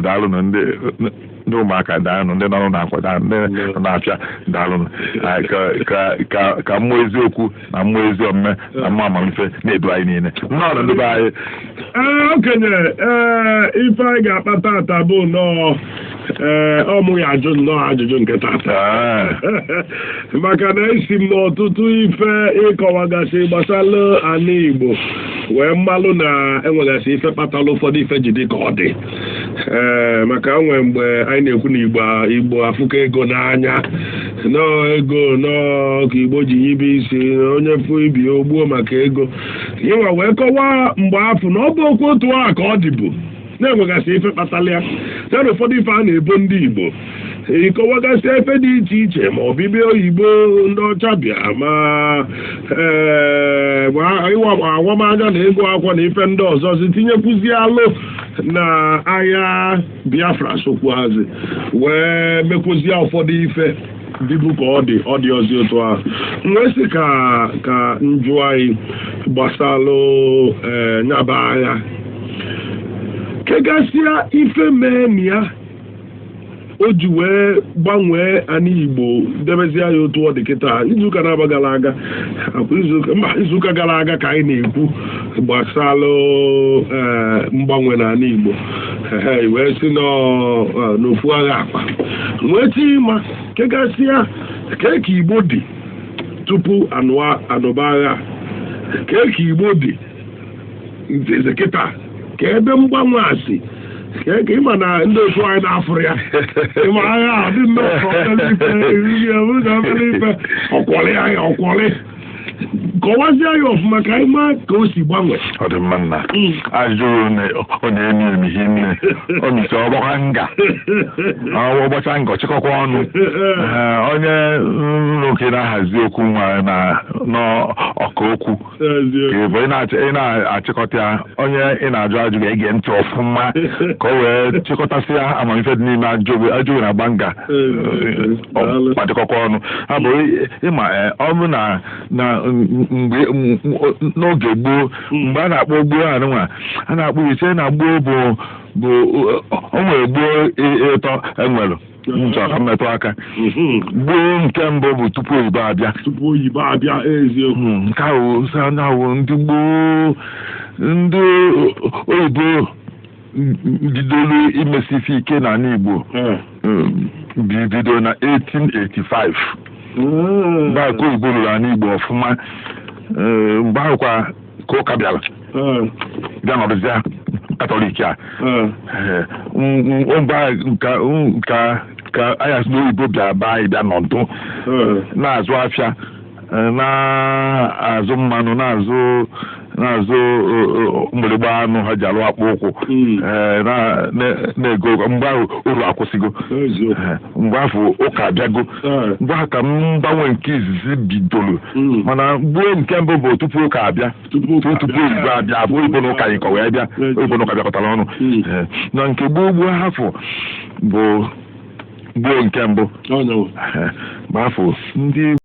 Daalụnụ ndị ndị ụmụaka, daalụnụ ndị nọ n'ụlọ akwa, daalụ ndị nọ na-apịa, daalụnụ. Ka mmụọ eziokwu na mmụọ ezi omume na mmụọ amamife na-edu anyị niile. Nnọọ ndị be anyị. Ee, okenye, ee, ife anyị ga-akpa tata bụ nnọọ, ee, ọ mụ ya ajụ nnọọ ajụjụ nke tata, maka na esi m n'ọtụtụ ife ịkọwagasị gbasara ala Igbo wee mmalụ na enwegasị ife kpatara ụfọdụ ife ji dị ka ọ dị. Ee, maka enwe mgbe anyị na-ekwu na Igbo afụkọ ego n'anya, nọọ ego nọọ ka Igbo ji yibe isi, onye fụ ibi ogbuo maka ego. Ịnwa wee kọwaa mgbe afọ na ọ bụ okwu otu a ka ọ dịbu na-enwegasị ife kpatara ya, ya na ụfọdụ ife a na-ebo ndị Igbo, ịkọwagasị efe dị iche iche, ma ọbịbịa oyibo, ndị ọcha bịa, ma ee, ịwa awamanya na ego akwa na ife ndị ọzọ si tinyekwuzi alụ na agha Biafra sokwuhazi wee mekwuzie ụfọdụ ife dịbụ ka ọ dị, ọ dị ọzọ otu ahụ. Wee sị ka njụ anyị gbasalụ, ee, nyaba agha kegasịa ife mee na ya o ji wee gbanwee ana Igbo, debezie ya otu ọ dị kịta. Izuụka na-aba gara aga, akwa izuụka, mba, izuụka gara aga ka anyị na-ekwu gbasalụ, ee, mgbanwe n'ala Igbo. Ehe, wee sị n'ofu agha akpa wee tinye ịma kegasịa kee ka Igbo dị tupu anụa anụba agha, kee ka Igbo dị nze kịta, ka ebe mgbanwe a si, ka ịma na ndị otu anyị na-afụrụ ya ịma agha a dị nnọọ ka obere ife eriri ya, bụrụ na obere ife ọkwọlị agha ọkwọlị. Kọwazie ya ọfụma ka anyị maa ka o si gbanwe. Ọ dị mma, nna. Ajụjụ ọ na-emi emi hinne, o misi ọgbakwa nga ọgbọcha nga chịkọkwa ọnụ. Ee, onye nwoke na-ahazi okwu nwa na n'ọka okwu ka ị bụ ị na-achịkọta ya, onye ị na-ajụ ajụ ga-ege ntị ọfụma ka o wee chịkọtasịa amamife dị n'ime ajụ ajụ na-agba nga ma dịkọkwa ọnụ. Ha bụ ịma, ọ bụ na mgbe n'oge gboo, mgbe a na-akpọ gboo anụnwa a na-akpọ ise na gboo bụ o nwere gboo ịtọ enwere nchọ ka mmetụ aka. Gboo nke mbụ bụ tupu oyibo abịa. Tupu oyibo abịa, eziokwu. Nke ahụ ahụ ndị gboo, ndị oyibo bidoro imesi ife ike n'ala Igbo bido na 1885, mgbe ahụ ka oyibo ruru ala Igbo ọfụma. Mgbe ahụ kwa ka ụka bịara bịa nọrụzịa Katọlik a. Mgbe ahụ ka anyị asị na oyibo bịara be anyị, bịa nọdụ na-azụ afịa, na-azụ mmanụ, na-azụ mgbịrịgba anụ ha ji alụ akpụ ụkwụ, na-ego. Mgbe ahụ uru akwụsịgo. Mgbe ahụ ụka abịago. Mgbe ahụ ka mgbanwe nke izizi bidoro. Mana gboo nke mbụ bụ tupu ụka abịa, tupu oyibo abịa, abụ oyibo na ụka yikọ wee bịa, oyibo na ụka bịakọtara ọnụ. Na nke gboo gboo hafụ bụ gboo nke mbụ, mgbe afọ ndị